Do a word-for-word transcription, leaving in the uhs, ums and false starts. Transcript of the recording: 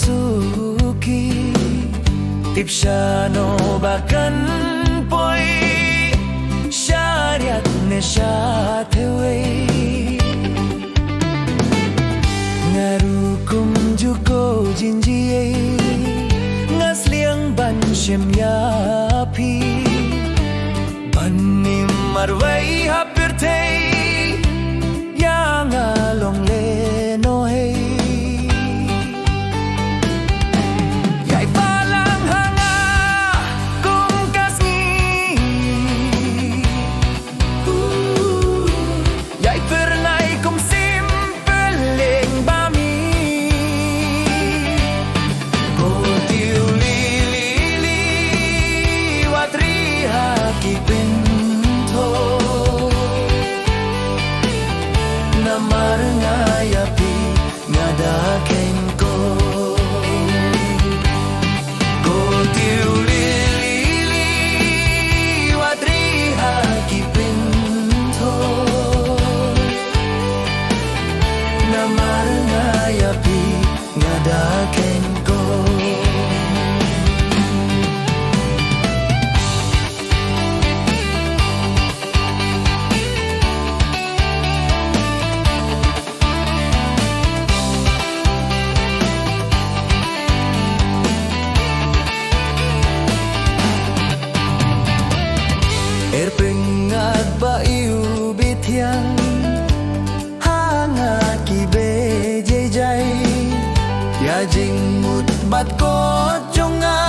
suki. Tip shano ba kan poi, sha riat ne sha tewei. Nga ruh kumjuh ko jingjia, nga sliang ban shem ïa phi. Ban im marwei ha pyrthei, ïa nga long lehnohei. Ïai phalang ha nga kum ka sngi, ïai phyrnai kum sim pyrleng ba mih. Ko tiew lili, wat ri ha ki pynthor. Namar nga ïa phi, nga da kheiñ ko. Ko tiew lili, wat ri ha ki pynthor. Namar nga ïa phi, nga da kheiñ ko. Erpyngat ba ïoh bithiang ha nga ki bejei jai. Ïa jingmut bad kot jong nga,